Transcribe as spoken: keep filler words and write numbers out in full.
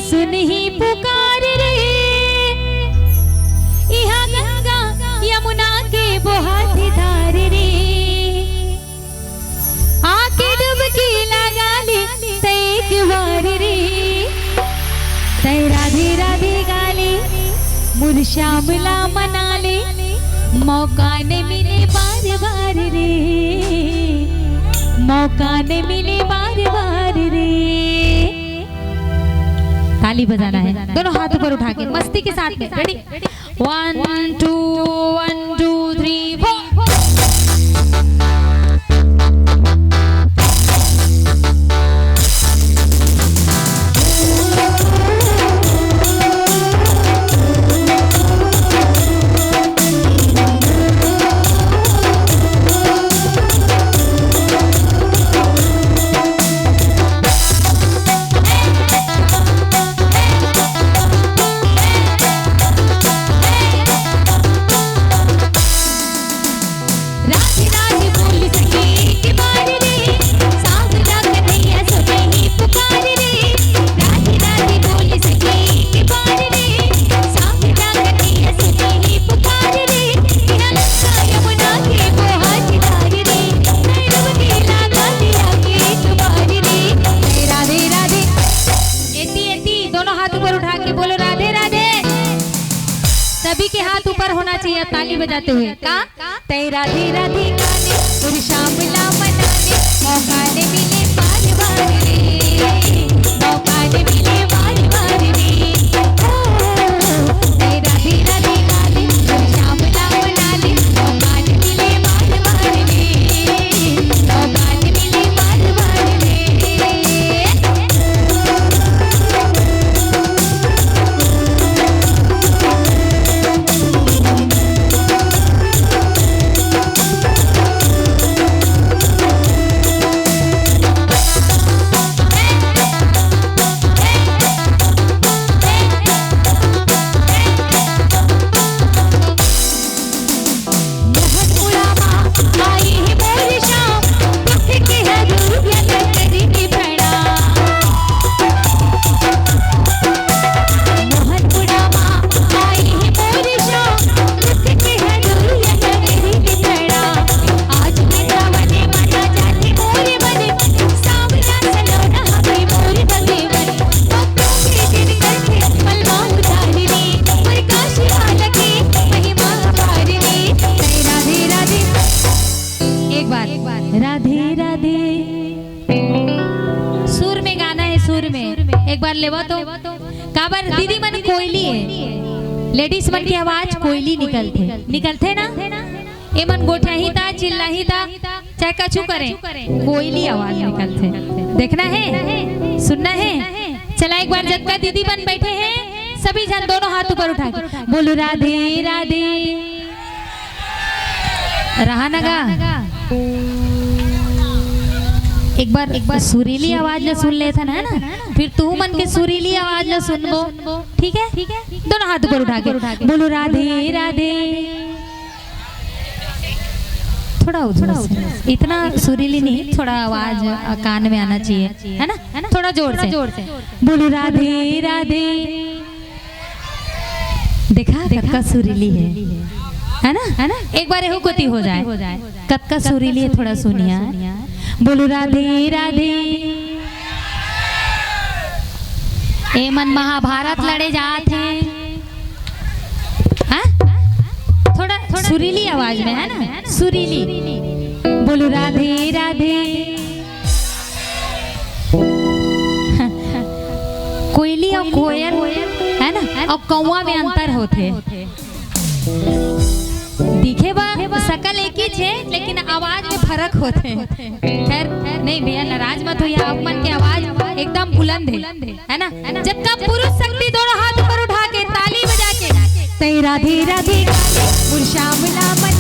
सुनही पुकार रे, इहाँ गंगा यमुना के बोहाथे धार रे। आके डुबकी लगा ले तैं एक बार रे। तैं राधे राधे गा ले, मोर श्याम ला मना ले। मौका नइ मिले बार बार रे, मौका नइ मिले बार बार रे। ताली बजाना है, दोनों हाथ ऊपर उठा के मस्ती के साथ में। Ready? One, two, one, two, three, four. Radhe Radhe बोल सके एक बार रे, सांवरा कन्हैया सुने ही पुकार रे। राधे राधे बोल सके एक बार रे, सांवरा कन्हैया सुने ही पुकार रे। इहाँ गंगा यमुना के बोहाथे धार रे, भैरव के लगा ले आके एक बार रे। राधे राधे। एती एती दोनों हाथ ऊपर उठा के बोलो राधे राधे। सभी के हाथ ऊपर होना चाहिए ताली बजाते हुए। का? तैं राधे राधे गा ले, मोर श्याम ला मना ले। मौका नइ मिले बार बार रे, मौका नइ मिले बार बार रे। ओ, तैं राधे राधे गा ले, मोर श्याम ला मना ले। मौका नइ मिले बार बार रे, मौका नइ मिले बार बार रे। एक बार राधे राधे। सुर में गाना है, सुर में। एक बार लेवा तो। काबर दीदी मन कोयली है, लेडीज मन के आवाज कोयली निकलथे, निकलथे ना। ए मन गोठियाही ता, चिल्लाही ता, चाहे कछु करे, कोयली आवाज निकलथे। देखना है, सुनना है। चला एक बार जतका दीदी मन बैठे हैं, सभी झन दोनों हाथ ऊपर उठा के बोलो राधे राधे। रहा ना गा? एक बार, एक बार सुरीली आवाज ला सुन लेथन, है ना? फिर तुहू मन के सुरीली आवाज ला सुनबो, ठीक है? दोनों हाथ ऊपर उठा के बोलो राधे राधे। थोड़ा उधर से। इतना सुरीली नहीं, थोड़ा आवाज, अ, कान में आना चाहिए, है ना? थोड़ा जोर से। बोलो राधे राधे। देखा, कतका सुरीली है, है ना? है ना? एक बार एहू कोती हो जाए, कतका सुरीली है, थोड़ा सुनिया। बोलो राधे राधे। ए मन महाभारत लड़े जात हे। हाँ? थोड़ा, थोड़ा सुरीली आवाज में, है ना? सुरीली। बोलो राधे राधे। कोयली अउ कोयल, है ना? अउ कौवा में अंतर होथे। दिखे बर सकल एक ही छे, लेकिन आवाज में फरक होथे। खैर, नहीं भैया, नाराज मत होइहा, आप मन के आवाज एकदम बुलंद है, है ना? जतका पुरुष शक्ति, दोनों हाथ ऊपर उठा के, ताली बजा के, तैं राधे राधे गा ले, मोर श्याम ला मन